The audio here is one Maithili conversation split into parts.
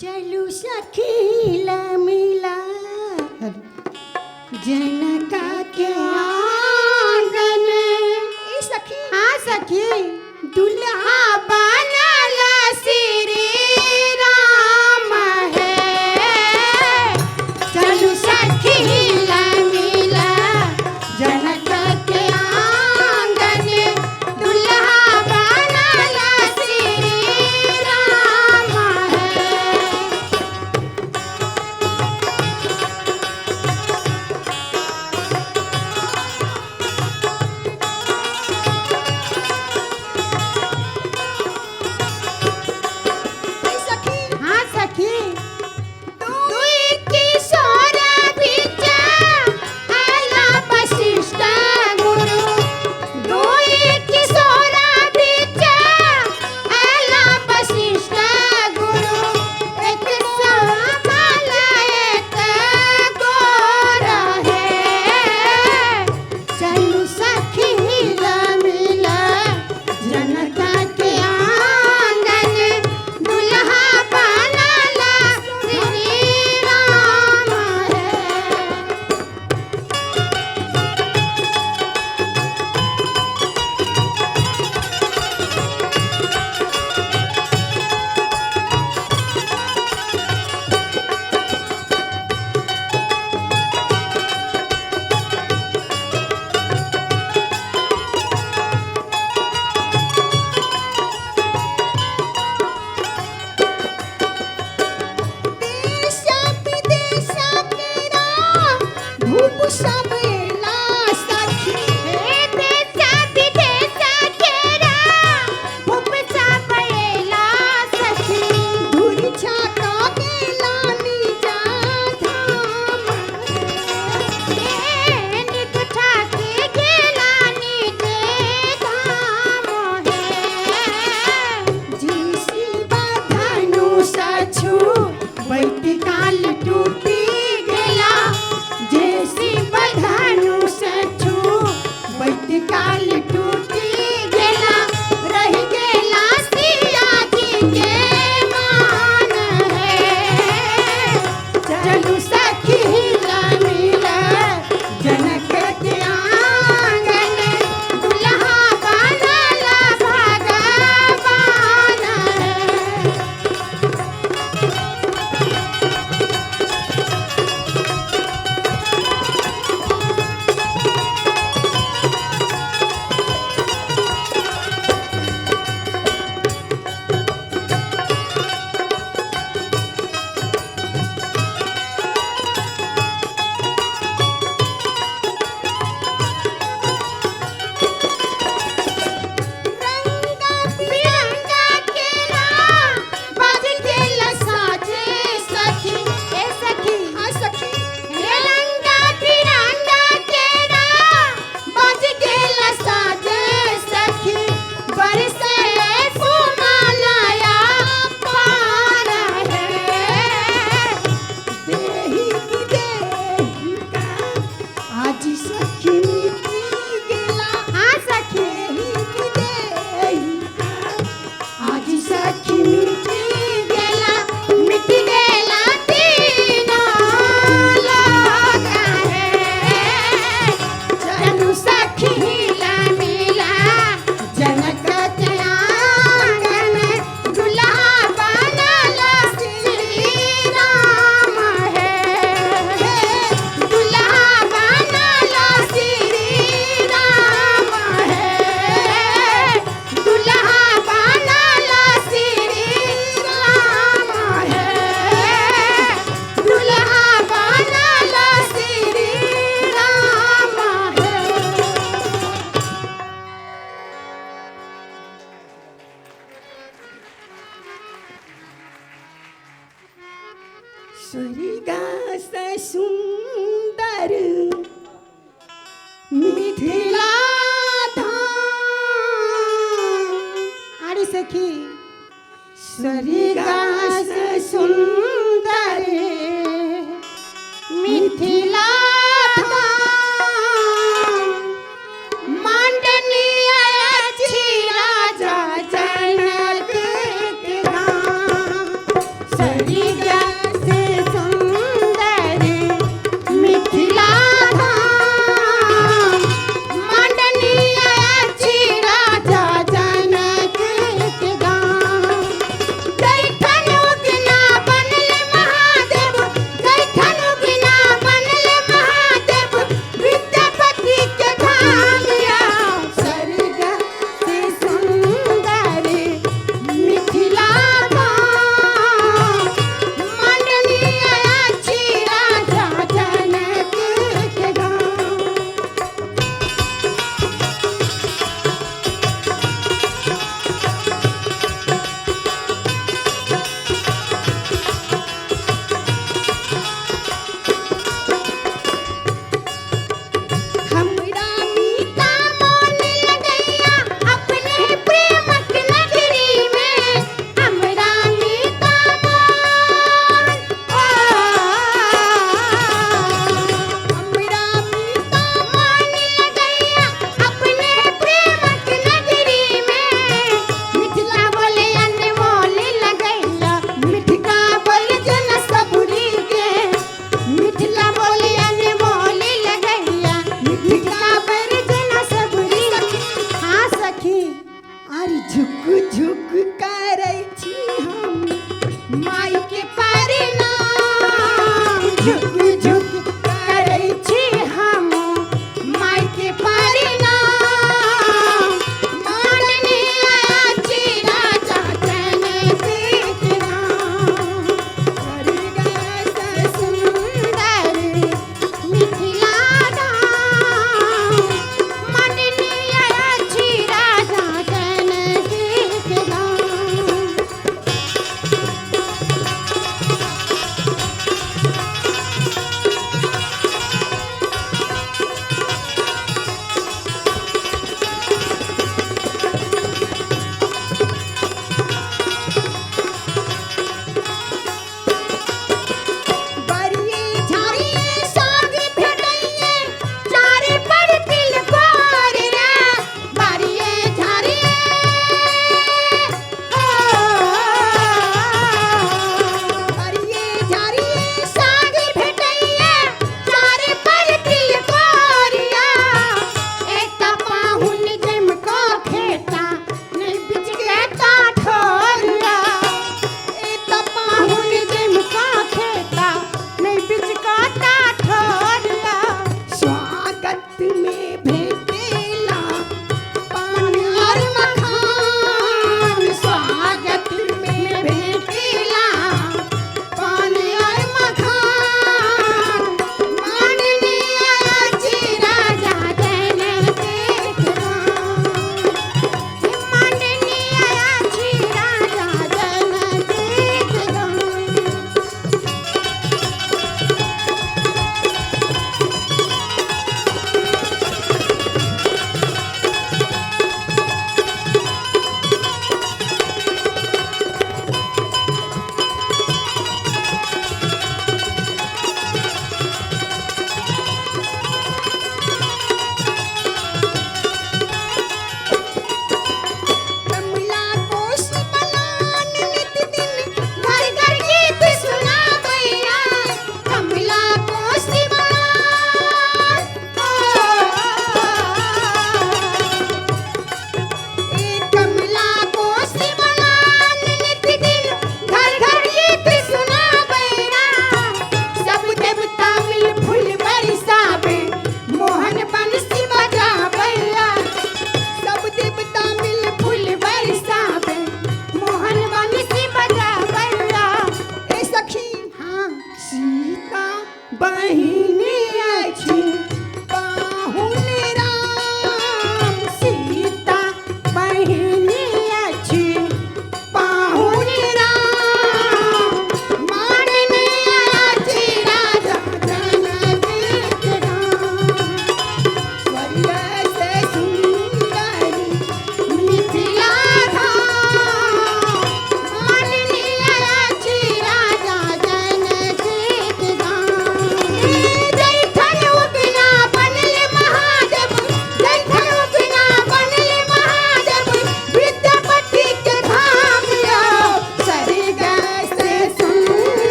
चलू सखी मिला जनका के आंगन। ए सखी, हाँ सखी, दुल्हा बनल श्री राम है। चलू सखी मिला जनक के आंगन, दुल्हा बनल श्री राम है। ए सखी, हाँ सखी, दुई किशोर बिचा आला वशिष्ठ गुरु, दुई किशोर बिचा आला वशिष्ठ गुरु, एक सामल एक गोर है। चलू सखी मिला जनता के आंगन, दुल्हा बनल श्री राम है। देश विदेश केरा भूप सब एला सखी। हे देश विदेश केरा भूप सब एला सखी, धुरी छाका गेला निजा धाम। हे निक ठाके गेला निज धाम है। जी शिवा धनुष छु बैठकाल टूटी गेला, जे शिव धनुष छु बैठकाल टूटी गेला, रह गेला सिया जी के मान है। चलू सखी मिला जनक के आंगन, दुल्हा बनल भगवान है। रंगा बिरंगा केरा बज गेल साजे सखी, ए सखी, हाँ सखी, हे रंगा बिरंगा केरा बज गेल साजे सखी, बरसे फुमालया पार है। देही की देही का आज सखी मिटी गेला, हाँ सखी, देही की देही का आज सखी मिटी गेला मिट गेला तीनों लोक है। चलू सखी मिला जनक के आंगन, दुल्हा बनल श्री राम है। दुल्हा बनल श्री राम है। दुल्हा बनल श्री राम है। दुल्हा बनल श्री राम है। स्वर्गा से सुंदर मिथिला धाम। अरे सखी, स्वर्गा से सुंदर मिथिला धाम, मांडनीय अछि राजा जनक के धाम। स्वर्ग से सुंदर मिथिला धाम मंडनीय अछि राजा जनक के गाम। जैठन उगना बनल महादेव, जैठन उगना बनल महादेव, विद्यापति के धाम या। स्वर्ग से सुंदर मिथिला धाम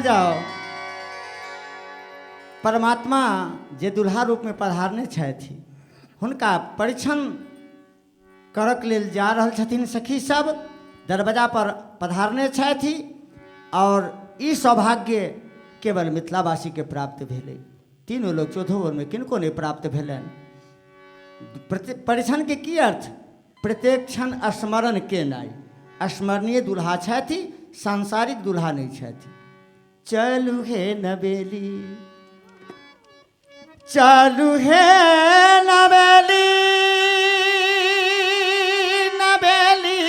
जाओ। परमात्मा जे दुल्हा रूप में पधारने छथि हुनका परीक्षण करक लेल जा रहल छथिन। सखी सब दरवाजा पर पधारने छथि और ई सौभाग्य केवल मिथिलावासी के प्राप्त भेलै। तीनों लोग चौथो वर्ग में किनको नहीं प्राप्त भेलनि। परीक्षण के की अर्थ? प्रत्येक क्षण स्मरण केनाइ। स्मरणीय दुल्हा छथि, सांसारिक दुल्हा नहीं छथि। चलू हे नबेली, चलू हे नबेली, नबेली,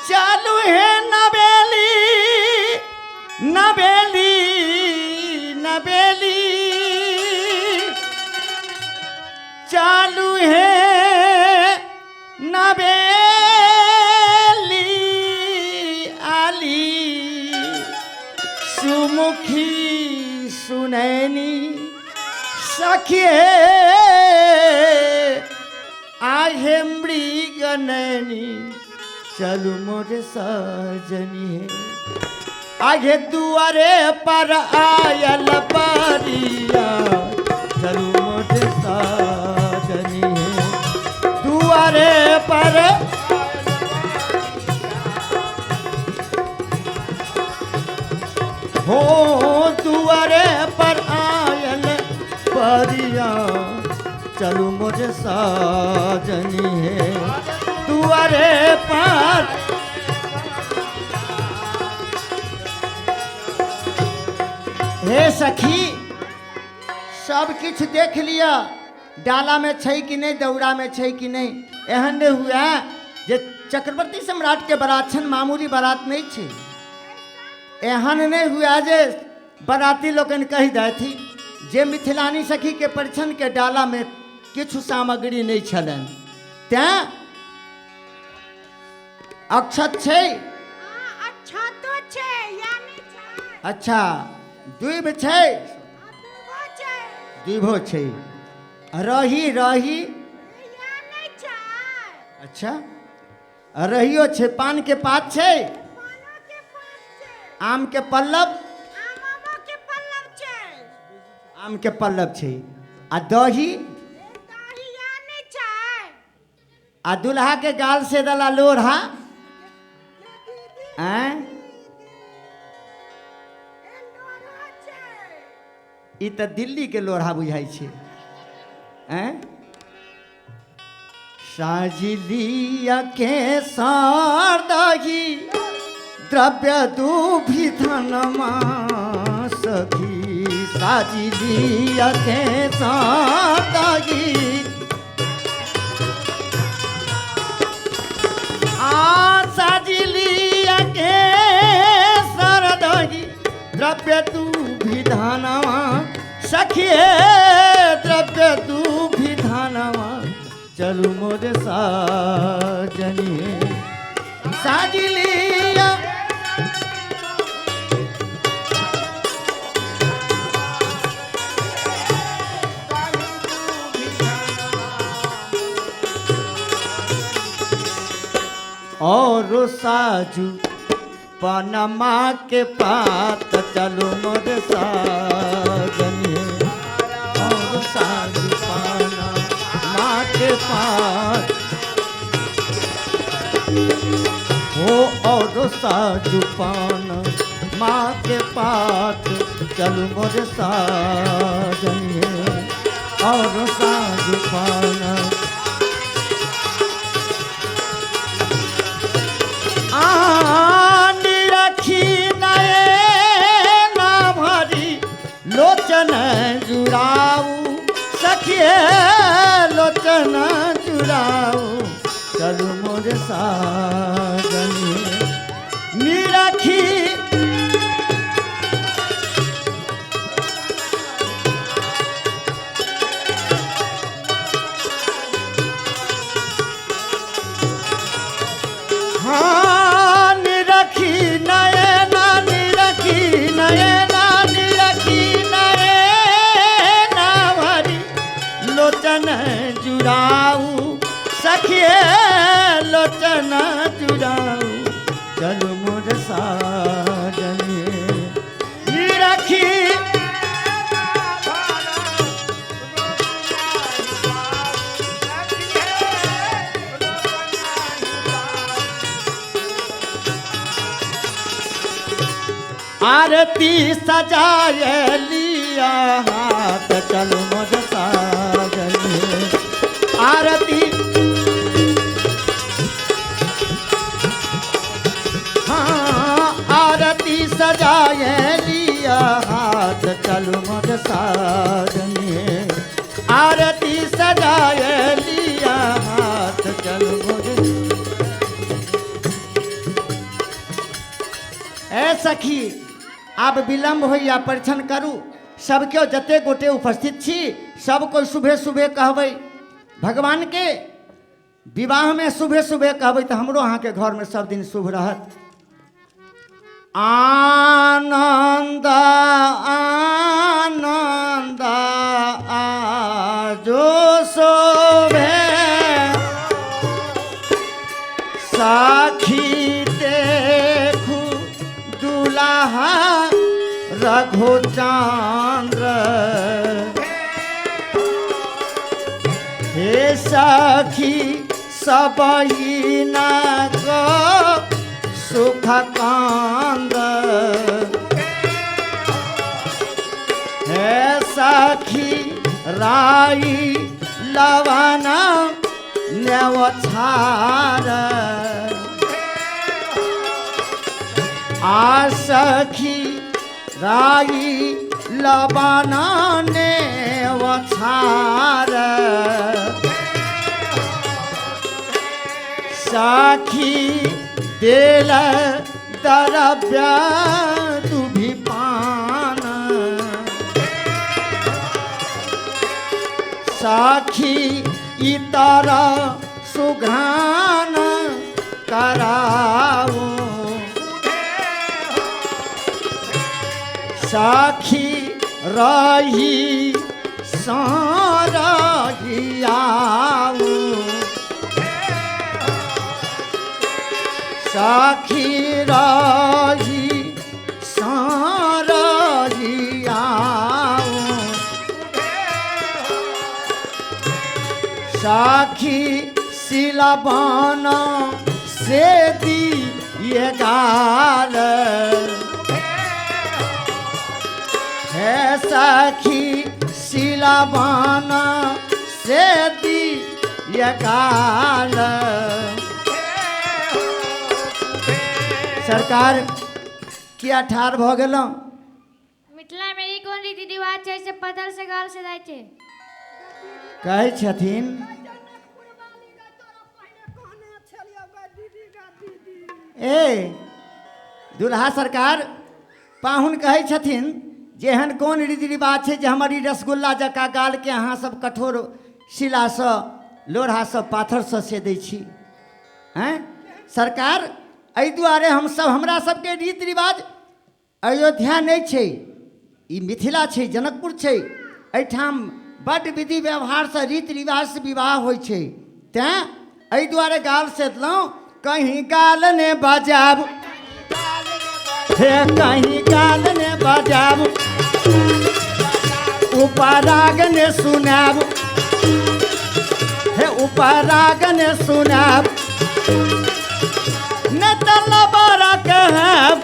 चलू हे नबेली, नबेली, नबेली, चालू हे नबेली आली सुमुखी सुनैनी सखिए आहे मृगनैनी चलू मोरे सजनी हे। आगे दुआरे पर आयल परिया चलू मोरे सजनी हे। दुआरे पर हो, दुआरे पर आयल परिया चलू मोरे सजनी हे। दुआरे पर हे सखी सब किछु देख लिया, डाला में छै कि नहीं, दौरा में छै कि नहीं। एहन नहीं हुआ जे चक्रवर्ती सम्राट के बारात छन, मामूली बारात नहीं छै। एहन नहीं हुआ जे बाराती लोकनि कहि देथि जे मिथिलानी सखी के परिछन के डाला में किछु सामग्री नहीं छलनि, तैं अक्षत छै। अच्छा तो छै या नहीं छै? अच्छा दुइब छै, दुइभो छै, रही रही या नहीं छै? अच्छा रहियो छै, पान के पात छै, आम के पल्लव, आम के पल्लव छै, आ दही आ दुल्हा के गाल से दला लोढ़ा। आँय ई तऽ दिल्ली के लोढ़ा बुझाइ छै। आँय साजिलिया के सरदही द्रव्य दुभी धनमा सखी, साजिलिया के सरदही आ साजिलिया के सरदही द्रव्य दुभी धनमा सखिए द्रव्य दुभी धनमा चलू मोरे साजनी साजिलिया। और साजू पनमा के पात चलू मोरे साजनी, और साजू पनमा के पात हो, और साजू पनमा के पात चलू मोरे साजनी, और साजू पनमा रखी नैना भरी लोचन जुड़ाऊ सखिए लोचन जुड़ाऊ चलू मोरे साजनी निरखी। हाँ निरखी नयना निरखी नयना निरखी नयना भरी लोचन जुड़ाऊ सखिए लोचन जुड़ाऊ चलू मोर साजनी। आरती सजाए लिया हाथ चलू मोर साजनी। आरती हाँ आरती सजाए लिया हाथ चलू मोर साजनी। आरती सजाए लिया हाथ चलू मोर। ए सखी आब विलम्ब होइया परिछन करू। सब केओ जते गोटे उपस्थित छी सब कोई सुबह सुबह कहबै भगवान के विवाह में सुबह सुबह कहबै तो हमरो अहाँके घर में सब दिन शुभ रहत। आनंद आनंद आजो शोभे साखी देखू दुल्हा रघुचंद्र। हे सखी सबही ना गो सुख कांद। हे सखी राई लवना नेवछार। आ सखी राई लवना नेवछार। सखी देल द्रव्य तुभी पान। सखी इतर सुघ्रान कराओ। सखी रही सारहियाऊ। सखी रही सारहियाऊ। सखी सिलबन से दिए गाल। हे सखी सिलबन से दिए गाल। सरकार किया ठार भ गेलहुँ? मिथिला में ई कोन रीति रिवाज छै से पत्थर से गाल से छै? कहै छथिन ए दुल्हा सरकार पाहुन कहै छथिन जे एहन कोन रीति रिवाज छै जे हमर ई रसगुल्ला जकाँ गालके अहाँ सब कठोर शिलासँ लोढ़ासँ पाथरसँ से दै छी। हैं सरकार एहि दुआरे हमसब हमरा सबके रीति रिवाज अयोध्या नहि छै, ई मिथिला छै, जनकपुर छै। एहिठाम बड्ड विधि व्यवहारसँ रीति रिवाजसँ विवाह होइ छै। तैँ एहि दुआरे गाल सेदलहुँ कहीं गाल ने बजाब, हे कहीं गाल ने बजाब, उपराग ने सुनाब, हे उपराग ने सुनाब, ने तलबरा कहब,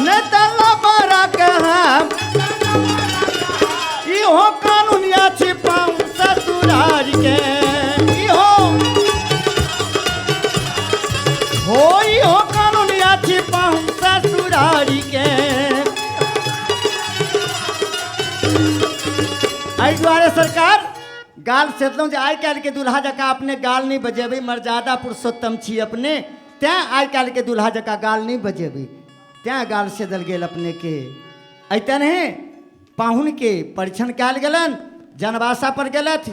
ने तलबरा कहब, इहो कानून अछि पाऊँ ससुरार के। इहो हो इहो कानून अछि पाऊँ ससुरार के। एहि दुआरे सरकार गाल सेदलहुँ जे आइ काल्हिके दुल्हा जकाँ अपने गाल नहि बजेबै, मर्यादा पुरुषोत्तम छी अपने, तैँ आइ काल्हिके दुल्हा जकाँ गाल नहि बजेबै, तैँ गाल सेदल गेल अपनेके। एहि तरहे पाहुनके परिछन कयल गेलनि, जनवासा पर गेलथि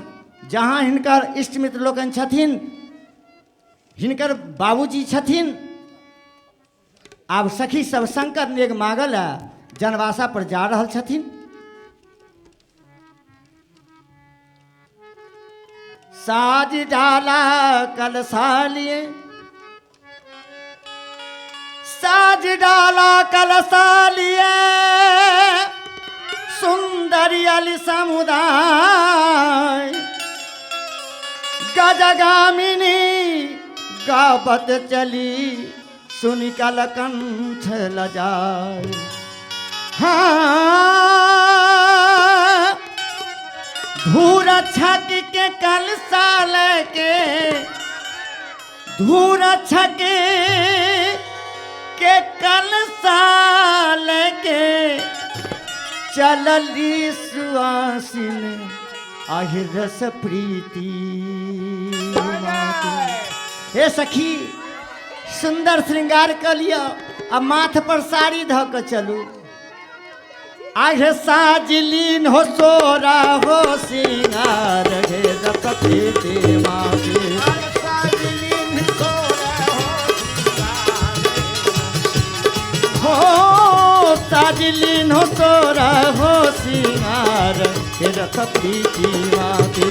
जहाँ हिनकर इष्ट मित्र लोकनि छथिन, हिनकर बाबूजी छथिन। आब सखी सब शंकर नेग मांगल जनवासा पर जा रहल छथिन। साज डाला कलसा लिए, साज डाला कलसा लिए, सुंदरी अली समुदाय, गजगामिनी गावत चली सुनि कलकंठ लजाय। हाँ, धूर छक के कलसा लेके, धूर छक के कलसा लेके चलली सुआसिन आहि रस प्रीति। हे सखी, सुंदर श्रृंगार कर लिया आ माथ पर साड़ी धऽ के चलू। आह साजलीन हो सोरा हो सिंगार हे रस प्रीति माफी। हो साजलीन हो सोरा हो सिंगार हे रस प्रीति माफी।